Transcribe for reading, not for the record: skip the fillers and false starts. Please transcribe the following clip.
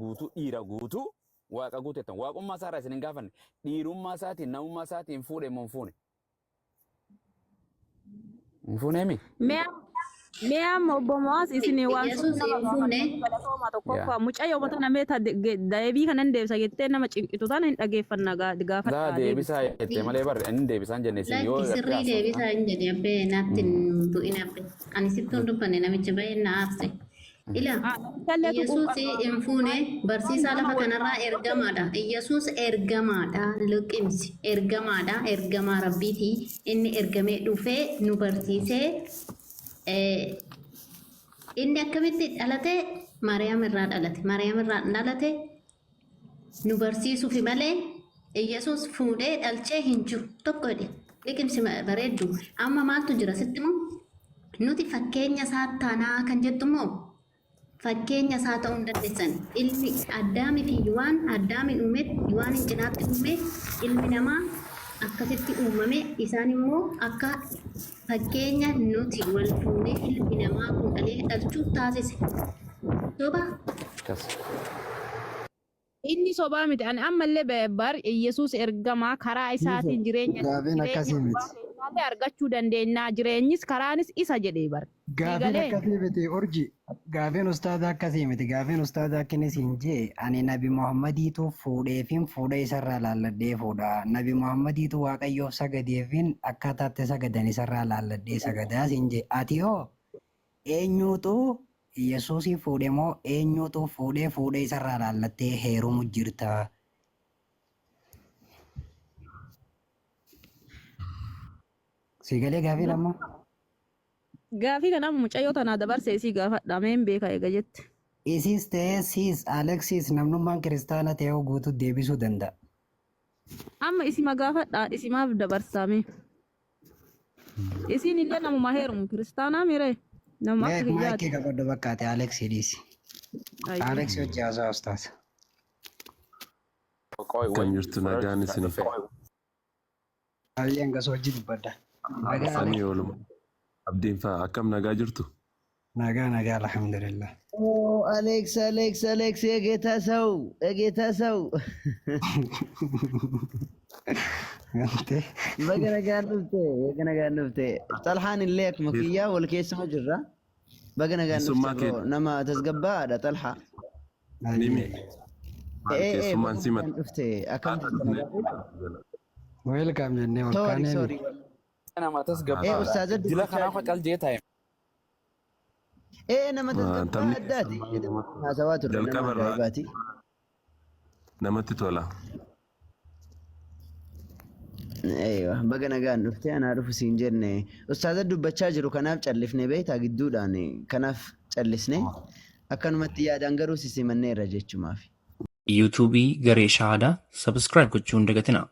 guutuu dhiira guutuu waaqa guutettan. Waaqummaa isaarraa isin hin gaafanne. Dhiirummaa isaatiin namummaa isaatiin fuudhe moo hin fuune? Hin fuuneemi? Mee mee amma obbo Mo'aas isin waan Yesuus nama hin fuune. gaafatanii galatooma tokkoffaa mucayyoo tana mee ta deebii kanan deebisa jettee nama cinqitu tana hin dhageeffanna Laa gaafadhaa deebisaa deebisi. jettee malee barre inni deebisaan jenne isin yoo Lakki gartee sirrii haasoftan. deebisaa hin jedhe abbee naatti hin bu'in abbee. Ani sittuun dubbanne namicha baay'ee na aarse. Ila Namichallee tuquu Yesuus qabaa. hin fuune barsiisaa Nama lafa wal kanarraa ergamaadha. Yesuus ergamaadha. Luqimsi ergamaadha. Ergamaa Rabbiiti. Inni ergamee dhufee nu barsiisee eh, inni akkamitti dhalate Maariyaam irraa dhalate. Maariyaam irraa dhalate nu barsiisuufi malee Yesuus fuudhee dhalchee hin jiru. Tokko jedhe liqimsi bareeddu. Amma maaltu jira sitti moo? Nuti fakkeenya isaa taanaa kan jettu immoo fakkeenya isaa ta'uu hin dandeessan. Ilmi Addaamii fi Yuwaan Addaamiin uume Yuwaanin cinaatti uume ilmi namaa akkasitti uumame isaan immoo akka fakkeenya nuti wal fuunee ilmi namaa kun dhalee dhalchuu taasise. Soba Akkas. Inni sobaa miti. Ani ammallee bar Yesuus ergamaa karaa isaatiin jireenya Gaafiin jireenya akkasii abbaa miti. keenyaallee argachuu dandeenya. Jireenyis karaanis isa jedhee bar. Sii Gaafiin galee? akkasii miti urji. Gaafiin ustaaza akkasii miti. Gaafiin ustaaza akka inni siin jee ani nabi Muhammadiitu fuudheefin fuudha isarraa laalladhee fuudha. Nabi Muhammadiitu Waaqayyoof sagadeefin akkaataatti sagadan isarraa laalladhee sagadaa siin jee. Ati hoo Eenyuutu Yesuusiin fuudhe moo eenyuutu fuudhee fuudhee isarraa laallattee heerumu jirta? Sii galee gaafiin amma? Gaafii kana amma mucayyoo tanaa dabarse isii gaafadha mee hin beeka eega jette. Isiis ta'ee siis Aleksis namnummaan kiristaana ta'ee guutuu deebisuu danda'a. Amma isima gaafadha isimaaf dabarsaa mee. Isiin illee namuma heerumu kiristaanaa miree namuma Mee akka kiyyaati. maayikii qabadhu bakka ati Alex dhiisi. Ayyee. Alex hojii haasaa ustaas. Qoy Akkam wait jirtu nagaan fudhachuu isin dhufe. Baay'ee hangas hojii dubbadha. Nagaa Alex. sanii ooluma abdiin fa'a akkam nagaa jirtu? Nagaa nagaa alhamdulillah. Oh, Alex, Alex, Alex, የጌታ ሰው የጌታ ሰው Gantee. baga nagaan dhufte baga nagaan dhufte xalhaan illee akkuma kiyyaa wal keessuma jirra baga nagaan dhufte Keessummaa bro kee nama tasgabbaa'aadha xalhaa nimi Baay'ee. maal ee ee keessummaan baga si nagaan dhufte akkam jirta nagaa Welcome jennee ol sorry kaanee sorry Nama ee tasgabbaa'aadha. ustaaza Dila dubbachaa kanaaf jiru cal jee taa'e. ee nama tasgabbaa Taphni addaati keessan baay'ee namatti tola. haasawaa turre nama Jalqaba irraa ajaa'ibaati namatti tola. Eeywa, baga nagaan dhufte anaa dhufu siin jenne. Ustaaza dubbachaa jiru kanaaf callifne beektaa gidduudhaan kanaaf callisne akkanumatti yaadaan garuu si simanneerra jechumaaf. YouTube Garee Shahaadaa Subscribe gochuu hin dagatinaa.